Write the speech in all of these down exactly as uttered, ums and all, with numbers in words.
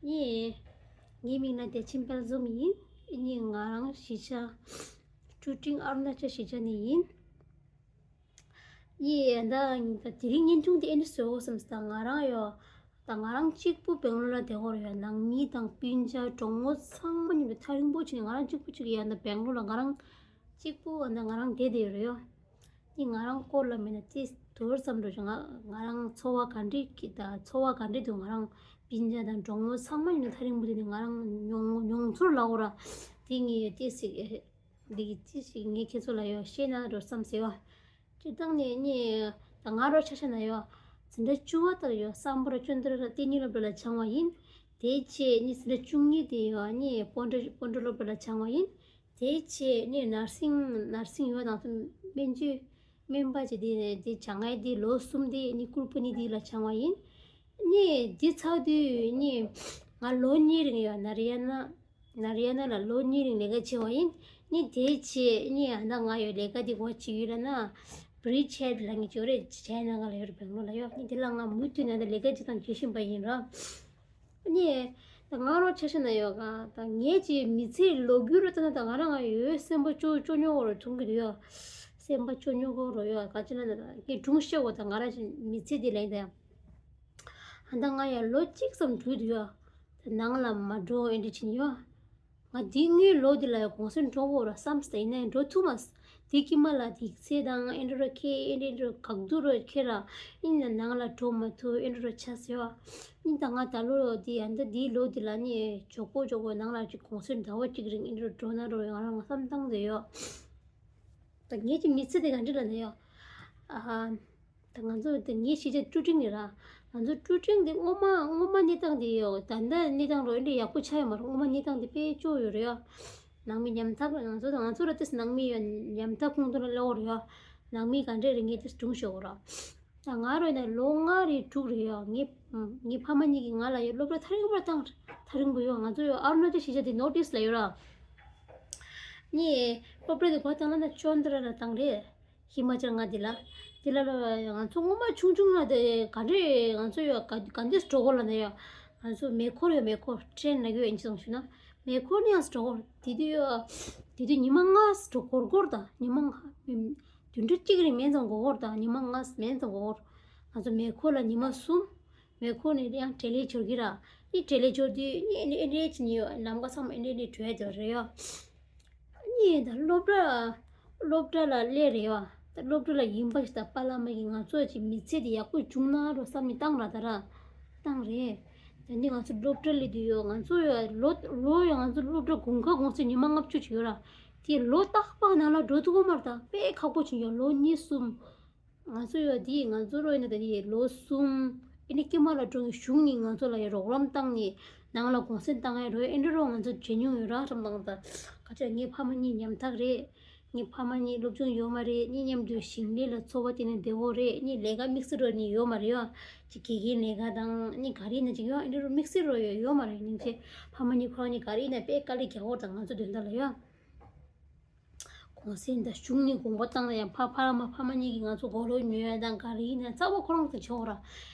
ཡེ། ངའི་མིང་ལ་བདེ་ཆེན་དཔལ་འཛོམས་ཡིན། ཨ་ནི་ང་རང་གཞིས་ཆགས་ཀྲུ་ཀྲིང་ཨ་རུ་ན་ཅལ་གཞིས་ཆགས་ནས་ཡིན། ཡེ་ད་ད་དེ་རིང་བརྙན་ཐུང་དེ་ཨེ་འདྲ་བཟོ་དགོས་བསམ་སོང་། ད་ང་རང་ཡོ། ད་ང་རང་གཅིག་པུ་སྦེང་ལོར་ལ་བསྡད་ཀྱི་ཡོད་རེད་ཡ། ནང་མི་དང་སྤུན་ཀྱག་གྲོགས་མོ་ཚང་མ་མཉམ་དུ་ཐག་རིང་པོ་བྱས་ནས་ང་རང་གཅིག་པུ་གཅིག་ཡ། ད་སྦེང་ལོར་ལ་ང་རང་གཅིག་པུ་ད་ང་རང་བསྡད་བསྡད་ཡོད་རེད་ཡོ། ནི་ང་རང་སྐོར་ལ་མེད་ན་ཅི་དོར་ཙམ་འགྲོ་བྱུང་། ང་ང་རང་འཚོ་བ་ག་འདྲ་གི་ད་འཚོ་བ་ག་འདྲ་འདུག་ང་རང་སྤུན་ཀྱག་དང་གྲོགས་མོ་ཚང་མ་ཡིན་ན་ཐག་རིང་པོ་དེ་ནི་ང་རང་མྱོང་མྱོང་ཚོར་ལབ་དགོས་ར། དེ་ངས་ཅི་ཞིག་འདི་གི་ཅི་ཞིག་ངས་ཁྱེད་ཚོ་ལ་ཡོ་བཤད་ན་འགྲོ་བསམ་ཟེར་བ། སྤྱིར་བཏང་ནས་ནི་ད་ང་རང་ཆ་བཞག་ན་ཡོ། འཛིན་གྲྭ་བཅུ་པ་དང་ཡོ་སམ་བྷོ་ཊ་ཅོན་ཏ་ར་ཏི་ནི་སློབ་གྲྭ་ལ་སྦྱངས་པ་ཡིན། དེའི་རྗེས་ནི་འཛིན་གྲྭ་བཅུ་གཉིས་དེ་ཡོ་ནི་སྤོན་ཊ་སྤོན་ཊ་སློབ་གྲྭ་ལ་སྦྱངས་པ་ཡིན། དེའི་རྗེས་ནི་ནར་སིང་ནར་སིང་ཡོ་དང་སྨན་བཅོས་སྨན་པ་ཅིག་དེ་དེ་སྦྱང་མཁན་དེ་ལོ་གསུམ་དེ་ནི་ཀུར་པ་ནི་དེ་ལ་སྦྱངས་པ་ཡིན། ནི་དེ་ཚར་དུས་ནི་ང་ལོ་གཉིས་རིང་ཡོ་ནར་ཡ་ན་ནར་ཡ་ན་ལ་ལོ་གཉིས་རིང་ལས་ཀ་བྱས་པ་ཡིན། ནི་དེའི་རྗེས་ནི་ཨ་ད་ང་ཡོ་ལས་ཀ་དེ་ག་བྱེད་ཀྱི་ཡོད་ལབ་ན། བྷི་རིཇ་ཧེཌ་ལབ་མཁན་ཅིག་ཡོད་རེད། ཇའི་ནང་ལ་ཡོད་རེད། སྦེང་ལོར་ལ་ཡོད། ནི་དེ་ལ་ང་མུ་མཐུད་ནས་ད་ལས་ཀ་བྱེད་དང་བྱེད་བཞིན་པ་ཡིན་ར། ནི་ད་ང་རང་ཆ་བཞག་ན་ཡོ་ག་ད་ངའི་ཅིག་མི་ཚེའི་ལོ་རྒྱུས་རུ་ལྟ་ན་ད་ང་རང་ང་ཡོད་སེམས་པ་སྐྱོ་སྐྱོ་ཉོ་བོ་རུ་མཐོང་གི་འདུག་ཡོ། སེམས་པ་སྐྱོ་ཉོ་གོ་རུ་ཡོ། ག་ཅི་ལ་ན་ད་ངས་སྒྲུང་བཤད་གོ་ད་ང་རང་ཅིག་མི་ཚེ་འདི་ལ་ཡིན་ད་ཡ། ཨ་ད་ང་ཡ་ལོ་གཅིག་ཙམ་འགྲོ་འདུག་ཡོ། ད་ནང་ལ་མ་འགྲོ་ཨེ་འདྲ་ཅིག་ཡོ། ང་འདི་སྔོན་ལོ་འདི་ལ་ཡང་གུང་སེང་འགྲོ་དགོས་ར་བསམ་སྟེ་ཡིན་ནའི་འགྲོ་ཐུབ་མ་སོང་། དེ་དཀྱིལ་མ་ལ་དེ་ཚེ་དང་ཨེ་འགྲོ་ར་ཁེ་ཨེ་འགྲོ་འགྲོ་གག་སྡུག་ར་ཁེ་ར། ཡིན་ན་ནང་ལ་འགྲོ་མ་ཐུབ་ཨེ་འགྲོ་ར་ཆ་ཟེར་བ། ཡིན་ད་ང་ད་ལོ་འདི་ཡང་ད་འདིའི་ལོ་འདི་ལ་ནི་མགྱོགས་པོ་མགྱོགས་པོ་ནང་ལ་ཅིག་གུང་སེང་ཟླ་བ་གཅིག་རིང་ཨེ་འགྲོ་འགྲོ་ན་འགྲོ་ཡོང་ར་ང་བསམ་བཏང་དེ་ཡོ། ད་ངེད་ཀྱི་མི་ཚེ་དེ་ག་འདྲ་ལ་ནི་ཡོ། ཨ་ཧ། ད་ང་ཚོ་དེ་ངའི་གཞིས་ཆགས་ཀྲུ་ཀྲིང་ནས་ར། ང་ཚོ་ཀྲུ་ཀྲིང་དེ་སྔོན་མ་སྔོན་མ་གནས་སྟངས་དེ་ཡོད། ད་ལྟ་གནས་སྟངས་རོ་ཨེ་འདྲ་ཡག་པོ་ཆགས་ཡོད་མ་རེད། སྔོན་མ་གནས་སྟངས་དེ་དཔེ་སྐྱོ་ཡོད་རེད་ཡ། ནང་མི་ཉམ་ཐག་ང་ཚོ་དང་ང་ཚོ་ར་ཏིས་ནང་མི་ཡོད་ཉམ་ཐག་ཁོང་ཚོ་ལ་ལོག་རེད་ཡ། ནང་མི་ག་འདྲས་རེད་ངས་ཏིས་སྒྲུང་ཤོད་གོ་ར། ད་ང་རོ་ཡིན་ན་ལོ་ལྔ་རེད་དྲུག་རེད་ཡ། ངའི་ངའི་ཕ་མ་གཉིས་ཀྱིས་ང་ལ་ཡོད་སློབ་གྲྭ་ཐག་རིང་པོར་བཏང་། ཐག་རིང་པོ་ཡོད། ང་ཚོ་ཡོད་ཨ་རུ་ན་ཅལ་གཞིས་ཆགས་དེ་ནོར་ཏིས་ལ་ཡོད་ར། ངས་སློབ་གྲྭ་དེ་གོ་བཏང་ན་ན་ཅོན་ཏ་ར་ལ་བཏང་རེད། ཧི་མ་ཅལ་ང་འདི་ལ། འདི་ལ་ལ་ང་ཚོ་སྔོན་མ་ཆུང་ཆུང་ང་དེ་ག་འདྲས་ང་ཚོ་ཡོད་ག་ག་འདྲས་འགྲོ་གོ་ལ་ནས་ཡོད། ང་ཚོ་མེ་འཁོར་ཡོད་མེ་འཁོར་ཊེན་ལ་ཡོད་ཡིན་ཅི་སོང་ཞུ་ན། མེ་འཁོར་ནས་ཡང་འགྲོ་གོ་དེ་དུས་ཡོད། དེ་དུས་ཉི་མ་ལྔ་འགྲོ་གོར་གོར་དང་ཉི་མ་ལྔ། བདུན་ཕྲག་གཅིག་རིང་མེད་ཙམ་གོ་གོར་དང་ཉི་མ་ལྔ་མེད་ཙམ་གོ་གོར། ང་ཚོ་མེ་འཁོར་ལ་ཉི་མ་གསུམ། མེ་འཁོར་ནས་ཡང་བྲེལ་ལེ་འབྱོར་གི་ར། ནི་བྲེལ་ལེ་འབྱོར་དུས་ནི་ཨེ་འདྲས་ཨེ་འདྲས་ཀྱི་ནི་ལམ་ཁ་ཚང་མ་ཨེ་འདྲས་ནི་བྲོས་དོ་རེད་ཡ། ནི་ད་སློབ་གྲྭ་སློབ་གྲྭ་ལ་སླེབས་རེད་བ། ད་སློབ་གྲྭ་ལ་ཡིན་པ་ཞིག་ད་པཱ་ལགས་མ་གིས་ང་ཚོ་ཅིག་མི་ཚེ་འདི་ཡག་པོ་བྱུང་ན་རོ་བསམ་ནི་བཏང་ར་ད་ར་བཏང་རེད། ད་ནི་ང་ཚོ་སློབ་གྲྭ་སླེབས་དུས་ཡོད་ང་ཚོ་ཡོད་ལོ་ལོ་ཡོད་ང་ཚོ་སློབ་གྲྭ་དགུན་ཁ་གུང་སེང་ཉི་མ་ལྔ་བཅུ་ཅིག་ཡོད་ར། དེ་ལོ་རྟག་པར་ནང་ལ་འགྲོ་ཐུབ་ཀྱི་མ་རེད། ད་དཔེ་ཁག་པོ་ཅིག་ཡོད་ལོ་གཉིས་གསུམ། ང་ཚོ་ཡོད་དེ་ང་ཚོ་རོ་ཡིན་ན་ད་དེ་ལོ་གསུམ། ཨེ་ནི་དཀྱིལ་མ་ལ་འགྲོ་ཡི་གཞུང་ནས་ང་ཚོ་ལ་ཡི་རོགས་རམ་བཏང་ནས་ནང་ལ་གུང་སེང་བཏང་ཡ་རོ་ཨེ་འདྲ་རོ་ང་ཚོ་བྱེད་མྱོང་ཡོད་ར་བསམ་བཏང་ད། ཁ་ཆེ་ངའི་ཕ་མ་གཉིས་ཉམ་ཐག་རེད། ངའི་ཕ་མ་གཉིས་སློབ་སྦྱོང་ཡོད་མ་རེད། གཉིས་མཉམ་དུ་ཞིང་ལས་ལ་འཚོ་བ་དེ་ནས་བདེ་བོ་རེད། གཉིས་ལས་ཀ་དམིགས་བསལ་རོ་གཉིས་ཡོད་མ་རེད་ཡ། ཅིག་དགེ་རྒན་ལས་ཀ་དང་གཉིས་ག་རེ་ཡིན་ན་ཅིག་ཡོད་ཨེ་འདྲ་རོ་དམིགས་བསལ་རོ་ཡོད་ཡོད་མ་རེད། སྙིང་རྗེ། ཕ་མ་གཉིས་ཁོ་རང་གཉིས་ག་རེ་ཡིན་ན་དཔེ་དཀའ་ལས་རྒྱག་གོ་ད་ང་ཚོ་དོན་དག་ལ་ཡ། གུང་སེང་དང་གཞུང་ནས་དགོངས་པ་བཏང་ན་ཡང་ཕ་ཕ་མ་ཕ་མ་གཉིས་ཀྱིས་ང་ཚོ་མགོ་ལོག་ཉོ་ཡ་དང་ག་རེ་ཡིན་ན་རྩ་བ་ཁོ་རང་ཚོ་ཆོག་ར།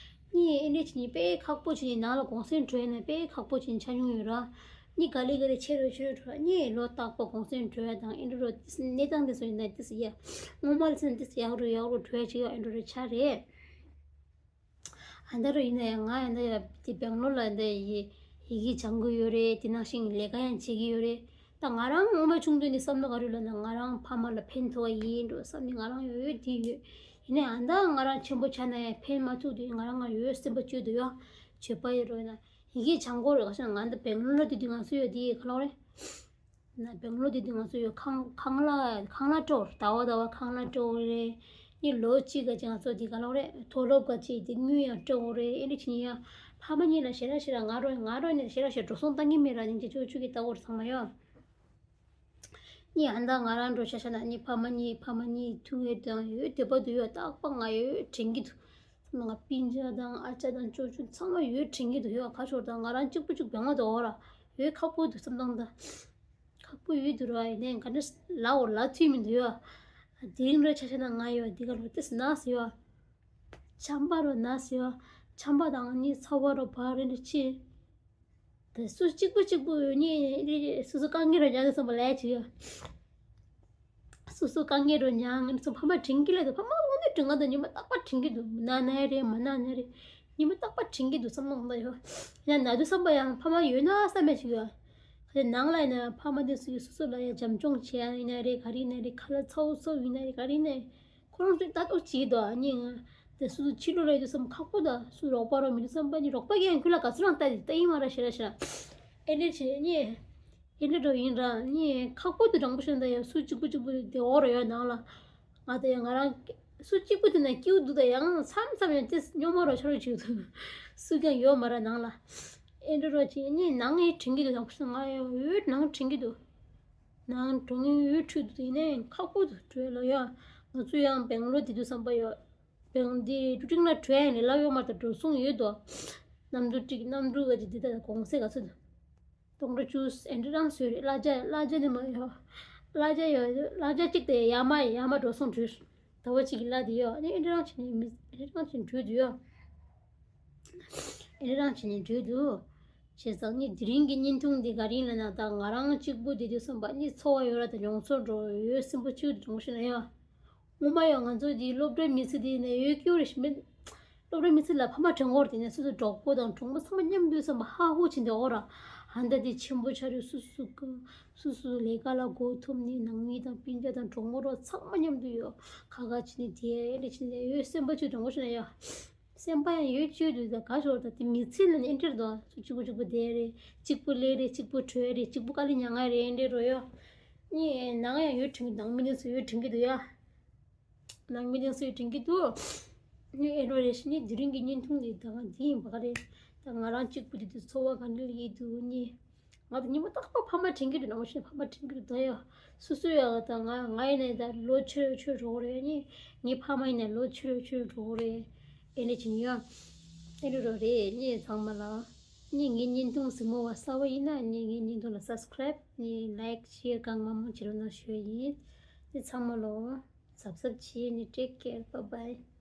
གཉིས་ཨེ་འདྲས་བྱས་ནས་དཔེ་ཁག་པོ་བྱས་ནས་ནང་ལ་གུང་སེང་འགྲོ་ཡ་ན་དཔེ་ཁག་པོ་བྱས་ནས་ཆ་མྱོང་ཡོད་ར། གཉིས་ག་ལེ་ག་ལེ་ཆེ་རུ་ཆེ་རུ་འགྲོ་ར། གཉིས་ལོ་རྟག་པར་གུང་སེང་འགྲོ་ཡ་དང་ཨེ་འདྲ་རོ་གནས་སྟངས་དེ་ཚོ་ཡིན་ན་ཏིས་ཡ། སྔོན་མ་ལ་ཚན་ཏིས་ཡག་རུ་ཡག་རུ་འགྲོ་ཡ་ཅིག་ཡོད་ཨེ་འདྲ་རོ་ཆགས་རེད། ཨ་ད་རུ་ཡིན་ན་ཡང་ང་ཡང་ད་ཡ་དེ་སྦེང་ལོར་ལ་ཡིན་ད་ཡི་ཡི་གེ་སྦྱང་གི་ཡོད་རེད། དེ་ནང་བཞིན་ལས་ཀ་ཡང་བྱེད་ཀྱི་ཡོད་རེད། ད་ང་རང་སྔོན་མ་ཆུང་དུས་ནས་བསམ་བློ་ག་རེ་ལབ་ན་ང་རང་ཕ་མ་ལ་ཕན་ཐོགས་ཡིན་འགྲོ་བསམ་ནས་ང་རང་ཡོད་ཡོད་དེ་ཡོད། ཡིན་ནའི་ཨ་ད་ང་རང་ཆེན་པོ་ཆགས་ན་ཡང་ཕན་མ་ཐོགས་དུས་ང་རང་ང་ཡོད་སེམས་པ་བཅོས་འདུག་ཡ། བྱོས་པ་ཡོད་རོགས་ཡིན་ན་ཡི་གེ་སྦྱང་དགོས་རེད། ག་ཤེད་ང་ད་སྦེང་ལོར་ལ་དུས་དུས་ང་ཚོ་ཡོད་དེ་ག་ལོག་རེད། ན་སྦེང་ལོར་དེ་དུས་ང་ཚོ་ཡོད་ཁང་ཁང་གླ་ཁང་གླ་སྤྲོད་ཟླ་བ་ཟླ་བ་ཁང་གླ་སྤྲོད་རེད། ནི་ལོ་གཅིག་ག་ཅིག་ང་ཚོ་དེ་ག་ལོག་རེད་མཐོ་སློབ་ག་ཅིག་དེ་དངུལ་ཡང་སྤྲོད་རེད། ཨེ་འདྲ་བྱས་ནས་ཡང་ཕ་མ་གཉིས་ལ་ཞེ་དྲག་ཞེ་དྲག་ང་རོ་ང་རོ་ནས་ཞེ་དྲག་ཞེ་འགྲོ་སོང་བཏང་གི་མེད་ར། སྙིང་རྗེ་ཅོ་ཅོ་གི་ལྟ་བོར་ཚང་མ་ཡོད། ནི་ཨ་ད་ང་རང་འགྲོ་ཤ་ཤ་ན་ནི་ཕ་མ་གཉིས་ཕ་མ་གཉིས་ཐུག་ཡོད་དང་ཡོད་དེ་པ་དུ་ཡོད་རྟག་པ་ང་ཡོད་དྲན་གི་འདུག་ང་སྤུན་ཀྱག་དང་ཨ་ཅག་དང་ཅོ་ཅོ་ཚང་མ་ཡོད་དྲན་གི་འདུག་ཡོད་ཁ་ཤོར་དང་ང་རང་གཅིག་པུ་གཅིག་སྦེང་ལ་འདུག་ར་ཡོད་ཁག་པོ་འདུག་བསམ་སྟངས་ད། ཁག་པོ་ཡོད་འདུག་ར། ཡིན་ནའི་ག་འདྲ་ལ་འོ་ལ་ཐུབ་མི་འདུག་ཡ། དེ་རིང་ར་ཆ་ཆ་ན་ང་ཡོད་འདི་ག་རོ་ཏིས་ན་ཟེར་ཡ། ཆམ་པ་རོ་ན་ཟེར་ཡ། ཆམ་པ་དང་ནི་ཚ་བ་རོ་བ་རེ་འདྲ་ཆེ། དེ་སུ་གཅིག་པུ་གཅིག་པུ་ནི་སོ་སོ་དཀའ་ངལ་རོ་ཉག་ནས་སོང་པ་ལས་ཅི་ཡོད། སོ་སོ་དཀའ་ངལ་རོ་ཉག་ནས་སོང་། ཕ་མ་དྲན་གི་ལས་དུ་ཕ་མ་དངོས་གནས་དྲན་ག་དང་ཉི་མ་རྟག་པར་དྲན་གི་འདུག་ན་ན་རེད་མ་ན་ན་རེད། ཉི་མ་རྟག་པར་དྲན་གི་འདུག་བསམ་བློ་གཏོང་ཡོད། ཡང་ན་དུས་བསམ་པ་ཡང་ཕ་མ་ཡོད་ན་བསམ་པ་ཞིག་ཡོད། ཁ་ནང་ལ་ཡིན་ན་ཕ་མ་དེ་སུ་ཡོད་སོ་སོ་ལ་ཡང་བྱམས་སྐྱོང་བྱེད་ཡ་ཡིན་ན་རེད། ག་རེ་ཡིན་ན་རེད། ཁ་ལག་ཚ་བོ་ཚ་བོ་ཡིན་ན་རེད། ག་རེ་ཡིན་ན་རེད། ཁོ་རང་ཚོས་ལྟ་རྟོག་བྱེད་དོ། ཨ་ནི་ང་དེ་སུ་ཕྱི་ལོགས་ལ་ཡོད་དུས་བསམ་ཁག་པོ་དང་སུ་རོགས་པ་རོགས་མི་འདུག་བསམ་པ་ནི། རོགས་པ་གིས་ཡང་ཁྱོད་ལ་ག་ཚོད་རང་ལྟ་དེ་ལྟ་ཡིན་མ་ར་ཞེ་ར་ཞེ་ར། ཨེ་འདྲ་བྱེད་ནི། ཨེ་འདྲ་འགྲོ་ཡིན་ར་ནི་ཁག་པོ་དེ་དྲང་པོ་བཤད་ན་ཡང་སུ་གཅིག་པུ་གཅིག་པུ་དེ་འོ་ར་ཡོད་ནང་ལ། ང་དང་ཡང་ང་རང་སུ་གཅིག་པུ་དེ་ན་སྐྱིད་པོ་འདུག་ད་ཡང་མཚམས་མཚམས་ཡང་དེ་སྨྱོ་མ་རོགས་ཆ་རོགས་བྱེད་འདུག་སུ་ཀྱང་ཡོད་མ་ར་ནང་ལ། ཨེ་འདྲ་རོགས་བྱེད་ནི་ནང་ཡང་དྲན་གི་འདུག་དྲང་པོ་བཤད་ན་ང་ཡང་འོད་ནང་དྲན་གི་འདུག་ནང་གྲོང་ཡུལ་ཡུལ་ཁྲུས་དུ་ཡིན་ནའི་ཁག་པོ་དུ་བྲོས་ལ་ཡོད། ང་ཚོ་ཡང་སྦེང་ལོར་དེ་དུས་བསམ་པ་ཡོད། སྦེང་འདི་ཀྲུ་ཀྲིང་ལ་བྲོས་ཡིན་ནའི་ལབ་ཡོད་མ་ད་འགྲོ་སོང་ཡོད་དོ། གནམ་གྲུ་ཀྲིག་གནམ་གྲུ་ག་ཅིག་འདི་ད་གོང་ཚད་ག་ཚོད་དུ། སྟོང་ཕྲག་བཅུ་ཨེ་འདྲ་རང་བཟོས་རེད། གླ་ཆ་གླ་ཆ་ནི་མ་ཡོད། གླ་ཆ་ཡོད་གླ་ཆ་གཅིག་དེ་ཡར་མར་ཡར་མར་འགྲོ་སོང་བྲོས། ཟླ་བ་གཅིག་གི་གླ་དེ་ཡོད། ཨ་ནི་ཨེ་འདྲ་རང་བྱས་ནས་མི་ཨེ་འདྲ་རང་བྱས་ནས་བྲོས་དུ་ཡོད། ཨེ་རང་བྱས་ནས་བྲོས་འདུག་བྱས་ཙང་ནི་དེ་རིང་གི་བརྙན་ཐུང་འདི་ག་རེ་ཡིན་ལབ་ན། ད་ང་རང་གཅིག་པུ་བསྡད་དུས་བསམ་པ་ནི་ཚོར་བ་ཡོད་ར་དང་མྱོང་ཚོར་འགྲོ་ཡོད་སེམས་པ་གཅིག་ཏུ་གྲོངས་ཤེ་ན་ཡ། ངོ་མ་ཡང་ང་ཚོ་འདི་སློབ་གྲྭའི་མི་ཚེ་འདི་ནས་ཡོད་སྐྱོ་རེ་ཞིག་མེད། སློབ་གྲྭའི་མི་ཚེ་ལ་ཕ་མ་དྲན་གོ་ར། དེ་ནས་སོ་སོ་གྲོགས་པོ་དང་གྲོགས་མོ་ཚང་མ་མཉམ་དུ་བསམ་པ་ཧ་ཧུ་ཕྱིན་ཏེ་འོ་ར། ཧ་ད་དེ་ཆེན་པོ་ཆགས་རེད། སོ་སོ་སོ་སོ་ལས་ཀ་ལ་མགོ་འཐོམ་ནས་ནང་མི་དང་སྤུན་ཀྱག་དང་གྲོགས་མོ་རོགས་ཚང་མ་མཉམ་དུ་ཡོད། ཁ་ཁ་བྱས་ནས་དེ་རེ་བྱས་ནས་ཡོད་སེམས་པ་གཅིག་ཏུ་གྲོངས་ཤེ་ན་ཡ། སེམས་པ་ཡང་ཡོད་ཅོད་དུས་ད་ག་ཞོར་ད་དེ་མི་ཚེ་ལ་ནི་ཨེ་འདྲར་དོ། སུ་གཅིག་པུ་གཅིག་པུ་བསྡད་རེད། གཅིག་པུ་ལས་རེད། གཅིག་པུ་བྲོས་རེད། གཅིག་པུ་དཀའ་ལས་མྱངས་ང་རེད། ཨེ་འདྲ་རོ་ཡོ། ནི་ནང་ཡང་ཡོད་དྲན་གི་ནང་མི་ནི་སུ་ཡོད་དྲན་གི་འདུག་ཡ། ནང་མི་ནི་སུ་ཡོད་དྲན་གི་འདུག་ནི་ཨེ་འདྲ་རེད་ཤི་ནི་དེ་རིང་གི་བརྙན་ཐུང་འདི་ད་ག་འདི་ཡིན་པ་ག་རེད། ད་ང་རང་གཅིག་པུ་དེ་དུས་ཚོར་བ་ག་འདྲ་ཡིན་འདུག་ནི། ང་ཚོ་ཉི་མ་རྟག་པར་ཕ་མ་དྲན་གྱི་འདུག་ནམ་ཞིག་ཕ་མ་དྲན་གྱི་འདུག་ད་ཡ། སོ་སོ་ཡ་ད་ང་ང་ཡིན་ནའི་ད་ལོ་ཆེ་རུ་ཆེ་རུ་འགྲོ་གི་རེད། ནི་ངའི་ཕ་མ་ཡིན་ནའི་ལོ་ཆེ་རུ་ཆེ་རུ་འགྲོ་གི་རེད། ཨེ་འདྲ་བྱས་ནས་ཡ། ཨེ་འདྲ་རོ་རེད། ནི་ཚང་མ་ལ། ནི་ངའི་བརྙན་ཐུང་གཟིགས་མོ་བ་གསར་པ་ཡིན་ན་ནི་ངའི་བརྙན་ཐུང་ལ་སབ་སི་ཀ་རེབ་ནི་ལའིཀ་ཤེར་གང་མང་མང་བྱེད་རོགས་གནང་ཞུ་ཡ་ཡིན། ནི་ཚང་མ་ལོ། གཟབ་གཟབ་བྱེད། ནི་ཊེག་ཀེར། བཱའི་བཱའི།